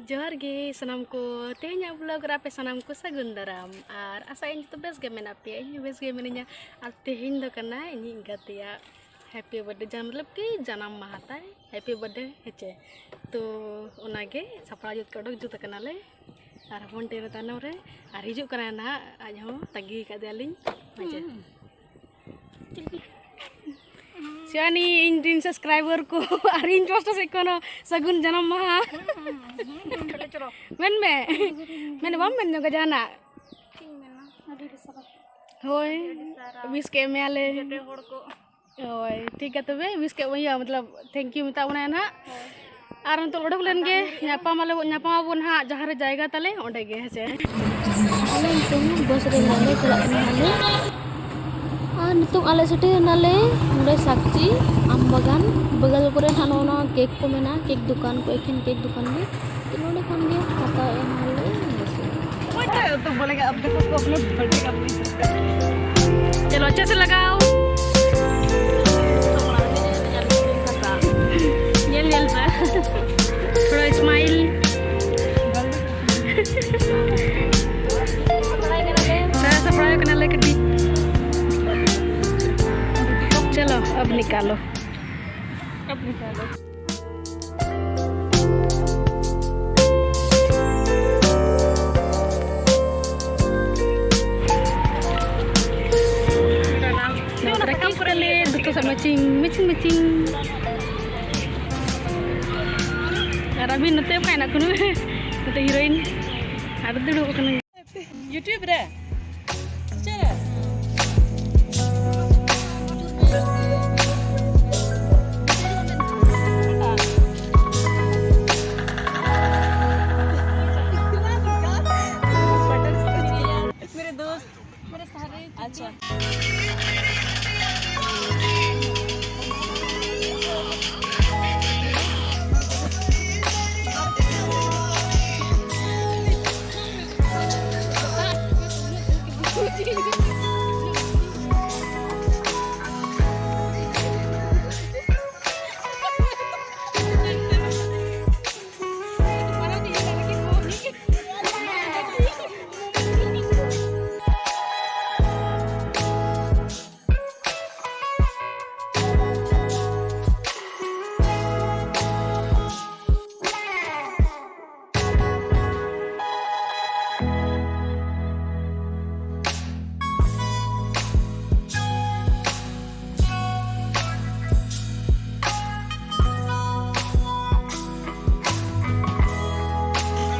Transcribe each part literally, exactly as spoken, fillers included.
ᱡᱚᱦᱟᱨ ᱜᱮ ᱥᱟᱱᱟᱢ ᱠᱚ, ᱛᱮᱦᱮᱧᱟᱜ vlog ᱨᱮ ᱟᱯᱮ ᱥᱟᱱᱟᱢ ᱠᱚ ᱥᱟᱹᱜᱩᱱ ᱫᱟᱨᱟᱢ᱾ ᱟᱨ ᱟᱥᱟᱭᱟᱹᱧ ᱡᱚᱛᱚ ᱵᱮᱥ ᱜᱮ ᱢᱮᱱᱟᱜ ᱯᱮᱭᱟ, ᱤᱧ ᱦᱚᱸ ᱵᱮᱥ ᱜᱮ ᱢᱤᱱᱟᱹᱧᱟ᱾ ᱟᱨ ᱛᱮᱦᱮᱧ ᱫᱚ ᱠᱟᱱᱟ ᱤᱧᱤᱡ ᱜᱟᱛᱮᱭᱟᱜ happy birthday, ᱡᱟᱱ-, ᱢᱚᱛᱞᱚᱵ ᱠᱤ ᱡᱟᱱᱟᱢ ᱢᱟᱦᱟ ᱛᱟᱭ, happy birthday ᱦᱮᱸᱪᱮ᱾ ᱛᱚ ᱚᱱᱟᱜᱮ ᱥᱟᱯᱲᱟᱣ ᱡᱩᱛ ᱠᱚ ᱚᱰᱚᱠ ᱡᱩᱛ ᱟᱠᱟᱱᱟᱞᱮ᱾ ᱟᱨ ᱦᱚᱯᱚᱱ ᱴᱤ ᱨᱮ ᱛᱟᱭᱱᱚᱢ ᱨᱮ, ᱟᱨ ᱦᱤᱡᱩᱜ ᱠᱟᱱᱟᱭ ᱱᱟᱦᱟᱜ, ᱟᱡ ᱦᱚᱸ ᱛᱟᱺᱜᱤ ᱟᱠᱟᱫᱮᱭᱟᱞᱤᱧ᱾ ᱦᱮᱸᱪᱮ᱾ ᱥᱤᱣᱟᱱᱤ, ᱤᱧ ᱨᱤᱱ subscriber ᱠᱚ ᱟᱨ ᱤᱧ ᱯᱟᱥᱴᱟ ᱥᱮᱫ ᱠᱷᱚᱱ ᱦᱚᱸ ᱥᱟᱹᱜᱩᱱ ᱡᱟᱱᱟᱢ ᱢᱟᱦᱟ᱾ ᱢᱮᱱ ᱢᱮ, ᱢᱮᱱ ᱵᱟᱢ ᱢᱮᱱ ᱧᱚᱜᱟ ᱡᱟᱦᱟᱱᱟᱜ? ᱪᱮᱫ ᱤᱧ ᱢᱮᱱᱟ, ᱟᱹᱰᱤ ᱟᱹᱰᱤ ᱥᱟᱨᱦᱟᱣ᱾ ᱦᱳᱭ, ᱟᱹᱰᱤ ᱥᱟᱨᱦᱟᱣ᱾ Wish ᱠᱮᱫ ᱢᱮᱭᱟᱞᱮ᱾ ᱡᱚᱛᱚ ᱦᱚᱲ ᱠᱚ᱾ ᱦᱳᱭ, ᱴᱷᱤᱠ ᱜᱮᱭᱟ ᱛᱚᱵᱮ, wish ᱠᱮᱫ ᱵᱚᱱ ᱤᱭᱟᱹ, ᱢᱚᱛᱞᱚᱵ, thank you ᱢᱮᱛᱟᱜ ᱵᱚᱱᱟᱭ ᱱᱟᱦᱟᱜ᱾ ᱦᱳᱭ᱾ ᱟᱨ ᱱᱤᱛᱚᱜ ᱚᱰᱚᱠ ᱞᱮᱱ ᱜᱮ, ᱧᱟᱯᱟᱢ ᱟᱞᱮ, ᱧᱟᱯᱟᱢ ᱟᱵᱚᱱ ᱱᱟᱦᱟᱜ ᱡᱟᱦᱟᱸ ᱨᱮ ᱡᱟᱭᱜᱟ ᱛᱟᱞᱮ, ᱚᱸᱰᱮ ᱜᱮ, ᱦᱮᱸ ᱥᱮ᱾ ᱟᱞᱮ ᱱᱤᱛᱚᱝ ᱵᱟᱥ ᱨᱮ ᱱᱟᱞᱮ ᱪᱟᱞᱟᱜ ᱠᱟᱱᱟ ᱟᱞᱮ᱾ ᱟᱨ ᱱᱤᱛᱚᱝ ᱟᱞᱮ ᱥᱮᱴᱮᱨ ᱮᱱᱟᱞᱮ ᱱᱚᱰᱮ ᱥᱟᱠᱪᱤ ᱟᱢ ᱵᱟᱜᱟᱱ᱾ ᱵᱟᱜᱟᱞ ᱠᱚᱨᱮ ᱱᱟᱦᱟᱜ ᱱᱚᱜᱼᱚ ᱱᱚᱣᱟ cake ᱠᱚ ᱢᱮᱱᱟᱜᱼᱟ, cake ᱫᱚᱠᱟᱱ ᱠᱚ, ᱮᱠᱷᱮᱱ cake ᱫᱚᱠᱟᱱ ᱜᱮ᱾ ᱱᱚᱰᱮ ᱠᱷᱚᱱ ᱜᱮ ᱦᱟᱛᱟᱣ ᱮᱫ ᱱᱟᱞᱮ᱾ तो बोलेगा, "अब देखो, उसको अपने बर्थडे का अपने।" चलो, अच्छे से लगाओ। ᱧᱮᱞ ᱧᱮᱞ ᱯᱮ᱾ थोड़ा smile। ᱥᱟᱯᱲᱟᱣ ᱠᱟᱱᱟᱞᱮ ᱠᱟᱹᱴᱤᱡ᱾ चलो, अब निकालो। अब निकालो। ᱱᱚᱣᱟ ᱠᱚᱨᱮ ᱠᱤᱥ ᱠᱟᱞᱮ, ᱫᱚᱛᱚ ᱥᱟᱵ matching, matching, matching᱾ ᱟᱨ ᱟᱹᱵᱤᱱ ᱱᱚᱛᱮ ᱚᱠᱟᱭᱮᱱᱟ ᱠᱚ? ᱱᱚᱛᱮ heroine ᱟᱨ ᱫᱩᱲᱩᱵ ᱟᱠᱟᱱᱟ᱾ YouTube ᱨᱮ? ᱪᱮᱫ ᱨᱮ? मेरे दोस्त, मेरे सारे। अच्छा।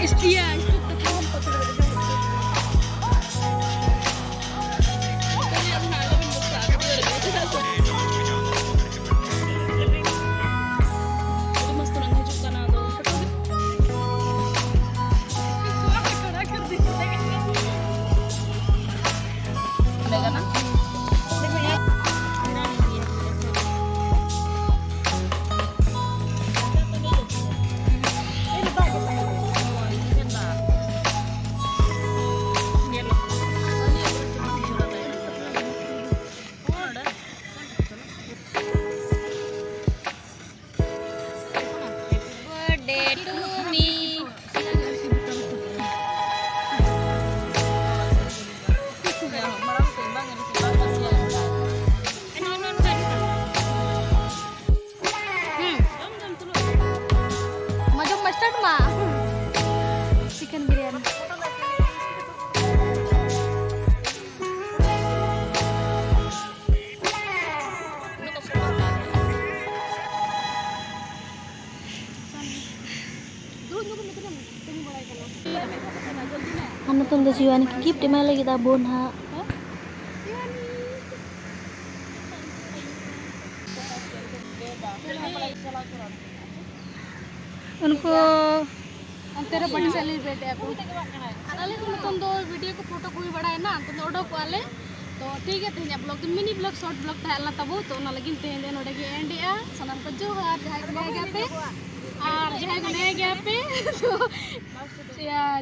ᱤᱭᱟᱹ, ᱥᱴᱳᱵᱷ ᱛᱮ ᱛᱷᱟᱱ ᱦᱚᱸ ᱯᱟᱛᱲᱟ ᱨᱮ ᱡᱚᱢ ᱦᱚᱪᱚ ᱠᱚᱣᱟ᱾ ᱱᱤᱛᱚᱜ ᱨᱮᱭᱟᱜ ᱫᱚ ᱦᱟᱸᱜ ᱟᱞᱚᱵᱤᱱ ᱵᱚᱠᱥᱟ, ᱵᱷᱤᱰᱤᱭᱳ ᱨᱮᱜᱮ, ᱪᱮᱫᱟᱜ ᱥᱮ ᱟᱹᱰᱤ ᱢᱚᱡᱽ ᱛᱮ ᱱᱚᱝ ᱦᱤᱡᱩᱜ ᱠᱟᱱᱟ, ᱟᱫᱚ ᱯᱷᱳᱴᱳ ᱜᱮ᱾ ᱠᱚᱲᱟ ᱠᱚᱲᱟ ᱠᱚ ᱫᱤᱥᱟᱹ ᱞᱟᱹᱜᱤᱫ᱾ ᱚᱸᱰᱮ ᱠᱟᱱᱟ᱾ Birthday to me. ᱦᱩᱸ᱾ ᱢᱟ ᱡᱚᱢ ᱢᱟ, start ᱢᱟ᱾ ᱪᱤᱠᱮᱱ ᱵᱤᱨᱭᱟᱱᱤ᱾ ᱟᱨ ᱱᱤᱛᱚᱝ ᱫᱚ ᱡᱤᱣᱟᱱᱤ ᱜᱤᱯᱷᱴ ᱮᱢᱟᱭ ᱞᱟᱹᱜᱤᱫ ᱟᱵᱚ ᱱᱟᱦᱟᱜ᱾ ᱩᱱᱠᱩ ᱚᱱᱛᱮ ᱨᱮ ᱵᱟᱹᱴᱤ ᱥᱮᱫ ᱞᱤᱧ ᱵᱮᱴ ᱮᱫᱟ ᱠᱚ᱾ ᱟᱨ ᱟᱞᱮ ᱦᱚᱸ ᱱᱤᱛᱚᱝ ᱫᱚ ᱵᱷᱤᱰᱤᱭᱳ ᱠᱚ ᱯᱷᱳᱴᱳ ᱠᱚ ᱦᱩᱭ ᱵᱟᱲᱟᱭᱮᱱᱟ, ᱱᱤᱛᱚᱝ ᱫᱚ ᱚᱰᱚᱠᱚᱜᱼᱟ ᱞᱮ᱾ ᱛᱚ ᱴᱷᱤᱠ ᱜᱮᱭᱟ, ᱛᱮᱦᱮᱧᱟᱜ ᱵᱞᱚᱜ ᱫᱚ ᱢᱤᱱᱤ ᱵᱞᱚᱜ, ᱥᱚᱨᱴ ᱵᱞᱚᱜ ᱛᱟᱦᱮᱸ ᱞᱮᱱᱟ ᱛᱟᱵᱚ, ᱛᱚ ᱚᱱᱟ ᱞᱟᱹᱜᱤᱫ ᱛᱮᱦᱮᱧ ᱫᱚ ᱱᱚᱰᱮ ᱜᱮ ᱮᱱᱰ ᱮᱫᱼᱟ᱾ ᱥᱟᱱᱟᱢ ᱠᱚ ᱡᱚᱦᱟᱨ, ᱡᱟᱦᱟᱸᱭ ᱠᱚ ᱱᱟᱭ ᱜᱮᱭᱟ ᱯᱮ ᱟᱨ ᱡᱟᱦᱟᱸᱭ ᱠᱚ ᱱᱟᱭ ᱜᱮᱭᱟ ᱯᱮ ᱛᱚ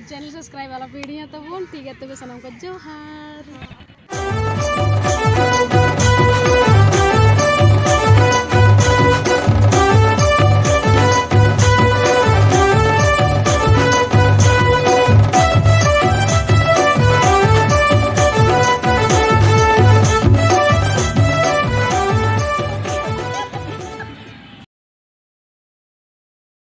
ᱪᱮᱱᱮᱞ ᱥᱟᱵᱥᱠᱨᱟᱭᱤᱵ ᱟᱞᱚ ᱯᱮ ᱦᱤᱲᱤᱧᱟ ᱛᱟᱵᱚᱱ᱾ ᱴᱷᱤᱠ ᱜᱮᱭᱟ, ᱛᱚᱵᱮ ᱥᱟᱱᱟᱢ ᱠᱚ ᱡᱚᱦᱟᱨ᱾